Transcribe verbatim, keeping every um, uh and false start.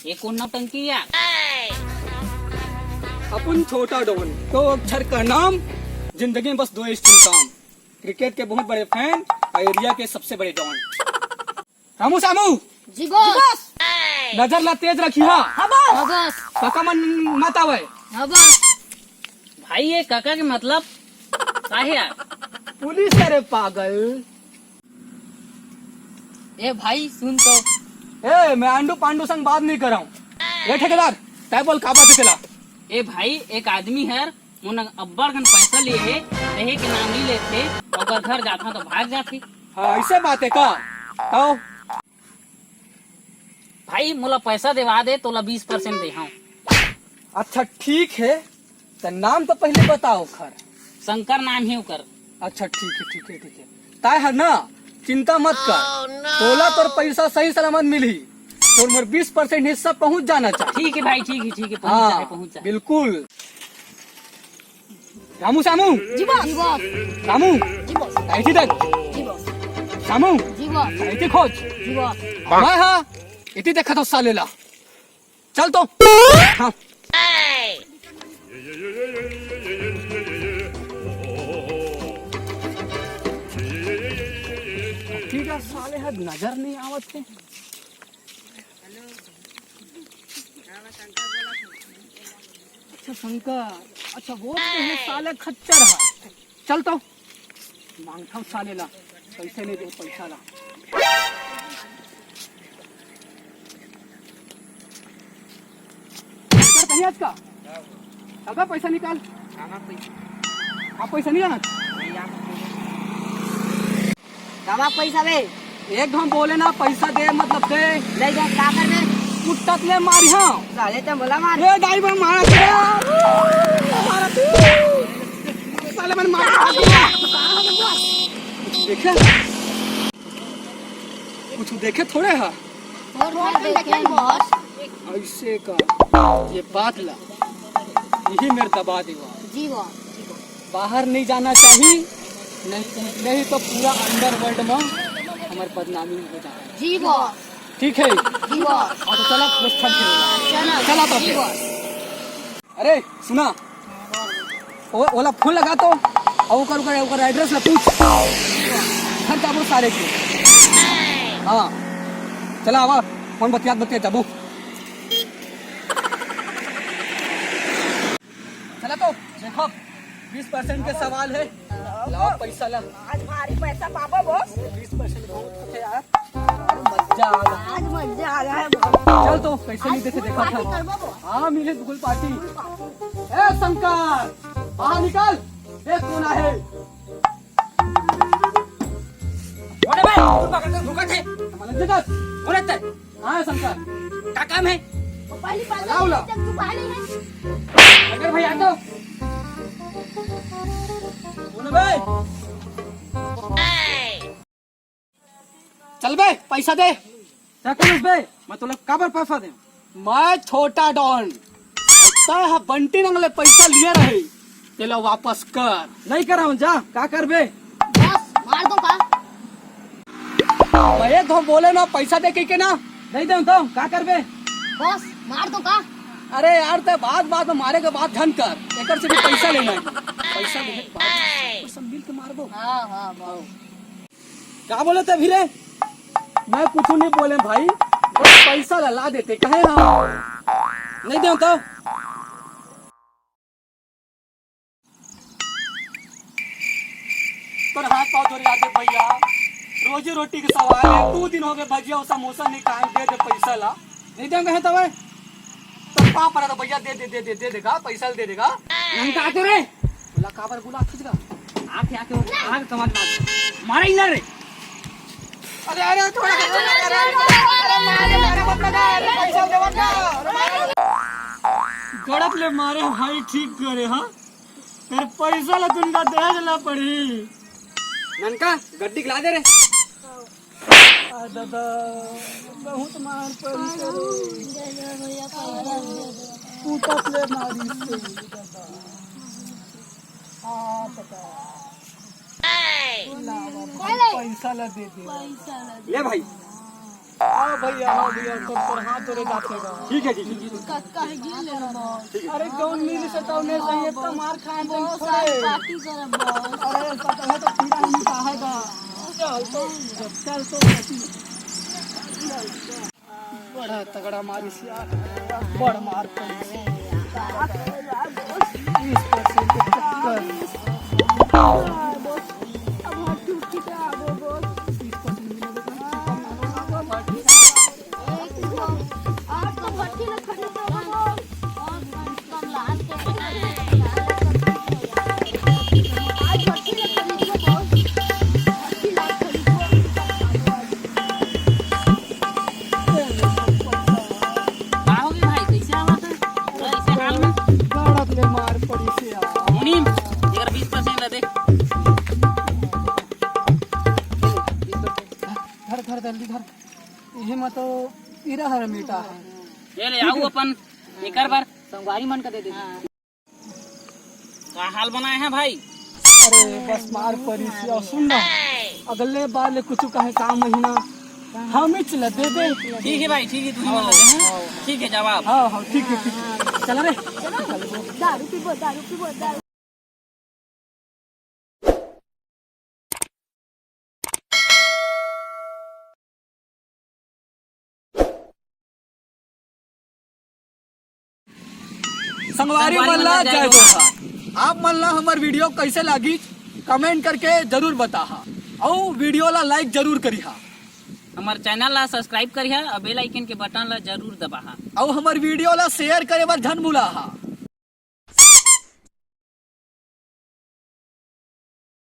ये कौन नौटंकी यार? अपन छोटा डॉन, दो अक्षर का नाम, जिंदगी में बस दो ही काम। क्रिकेट के बहुत बड़े फैन और एरिया के सबसे बड़े डॉन। रामू सामू, जी बॉस। नजर ला तेज रखिहा। हाँ बॉस। हाँ बॉस। काका मन मत आवे। हाँ बॉस। भाई, ये काका के मतलब का हे यार? पुलिस, अरे पागल। ए भाई, सुन तो। ए, मैं आंडू पांडू संग बात नहीं कर रहा हूँ। ए ठेकेदार, तय बोल, का बात हे तेला? ए भाई, एक आदमी हर मोन अब्बड़ कन पैसा लिए हे, देहे के नाम नहीं लेथे, ओकर घर जाथा तो भाग जाथे। हाँ, ऐसे बात हे का? आओ। भाई, मोला पैसा देवा दे, तोला बीस परसेंट दे हूँ। अच्छा, ठीक हे, त नाम तो पहले बताओ ओखर। शंकर नाम हे ओकर। अच्छा, ठीक हे, ठीक हे, ठीक हे। ताय हर ना, चिंता मत कर। तोला तोर पैसा सही सलामत मिलही। तोर मोर बीस परसेंट हिस्सा पहुंच जाना चाहिए। ठीक हे भाई, ठीक हे, ठीक हे, पहुंच हाँ, जाए, पहुंच जाए। बिल्कुल। रामू सामू। जी बॉस। जी बॉस। रामू। जी बॉस। ऐठी देख। जी बॉस। सामू। जी बॉस। ऐठी खोज। जी बॉस। मैं हा, इती देखा तो साले ला। चल तो। हाँ। ठीक हे, साले हर नजर नहीं आवत हे। अच्छा शंकर, अच्छा वो तो हे साले खच्चर हा। चल तो मांगथव साले ला, पैसे नहीं दे पैसा ला। कर कहीं आज का, अबे पैसा निकाल। आप पैसा नहीं आना। कमा पैसा बे। एक घम बोले ना, पैसा दे, मतलब दे। नहीं दे, का कर दे? कुत्ता ले मारी हाँ। साले तो बोला मार। ए दाई बा मारा तेरा। मारा तू। साले मन मार। देखे? कुछ देखे थोड़े हा। और और देखे बॉस। ऐसे का? ये बात ला, यही मेरे दबा देवा। जी बॉस। बाहर नहीं जाना चाहिए, नहीं, नहीं तो पूरा अंडरवर्ल्ड में हमारी बदनामी हो जाए। जी बॉस। ठीक है। जी बॉस। हाँ तो चला, बस ठंड खेलेगा। चला। चला तो जी फिर। बॉस। अरे सुना, ओ, ओला फोन लगा तो, और ओकर, ओकर, ओकर एड्रेस ला पूछ। घर जाबो सारे के। हाँ, चला आवा, फोन बतियात बतियात जाबो। चला तो देखो, बीस परसेंट के सवाल हे। लाओ पैसा ला। आज भारी पैसा पाबो बॉस। बीस परसेंट बहुत होथे यार। अरे मजा आ गया। आज मजा आ गया है बॉस। चल तो पैसे नहीं देते, देखा था। पार्टी करबो बॉस। हाँ, मिले फुल पार्टी। ए शंकर, बाहर निकल। ए कौन आहे? अरे भाई, तू पकड़ के भूखा थे। हमारे जगत। बोले ते। हाँ शंकर। का काम है? पहली बार बुलाओ ला। जब तू पहले है। शंकर भाई, आ जाओ। बोलो भाई। चल बे, पैसा दे। क्या करूँ बे? मैं तोला काबर पैसा दे? मैं छोटा डॉन। तय ह बंटी नंग ले पैसा लिया रहे, तेला वापस कर। नहीं कराऊं, जा, का करबे? बॉस, मार दो का? मैं एक घाव बोले ना, पैसा दे के, के ना। नहीं दे तो का करबे? बॉस, मार दो का? अरे यार, ते बात बात में मारे के बात झन कर, एकर से भी पैसा लेना है। पैसा लेने के बाद सब मिल के मारबो। हाँ, हाँ, बॉस। का बोले ते अभी रे? मैं कुछ नहीं बोले भाई, बस पैसा ला, ला देते, कहे ना? नहीं दे तो। पर हाथ पाँव जोड़ के आते भैया, रोजी रोटी के सवाल है। दो दिन हो गए, भजिया और समोसा नहीं खाए, दे दे पैसा ला। नहीं दे कहे तबे। तो पाँव पड़ा तो भैया दे दे दे दे दे देगा, पैसा दे देगा। नहीं कहा तो रे। बोला काबर बोला खिंच का। आके आके वो आग कमाल मार। मारा ही ना रे। अरे अरे थोड़ा अरे मारे मारे मत लगा, अरे पैसा दे बता। गड़त ले मारे भाई, ठीक करे हाँ। तेरे पैसा ला तुमका दे देना पड़ी। ननका गड्डी ला दे रे। आ दादा, बहुत मार पड़ी। टूटत ले मारी से दादा। आ दादा। ला बाबा, पैसा ला दे दे। ले भाई। हाँ भैया, हाँ भैया, तोर, तोर हाथ जोड़े जाथे गा। ठीक है, ठीक है। अरे कौन मिली से तो उन्हें सही, इतना मार खाए तो छोड़े। अरे सतहे तो पीड़ा नहीं चाहेगा। चल तो, चल तो। बड़ा तगड़ा मारिस यार, बड़ मार पड़िस। बीस परसेंट के चक्कर। का होगे भाई, कैसे आवत है? ऐसे हाल में? दौड़त ले मार पड़ी से यार। मुनीम, एकर बीस परसेंट ला दे। धर, धर, जल्दी धर। इहे में तो कीरा हर मीठा है। ये ले, आऊ अपन एकर बर। संगवारी मन का दे दे। का हाल बनाए हैं भाई? अरे बस मार पड़ी सी। और सुन ना, अगले बार ले कुछ कहे काम महीना हम ही चला दे दे। ठीक है भाई, ठीक है, तू ही मन लगे हैं। ठीक है, जवाब। हाँ हाँ, ठीक है, ठीक है। चला रे। दारू पीबो, दारू पीबो, दारू। संगवारी मन ला जय जोहार। आप मन ला हमर वीडियो कैसे लागी, कमेंट करके जरूर बताहा, अउ वीडियो ला लाइक जरूर करिहा। हमर चैनल ला सब्सक्राइब करिहा अउ बेल आइकन के बटन ला जरूर दबाहा। अउ हमर वीडियो ला शेयर करे बर झन भुलाहा।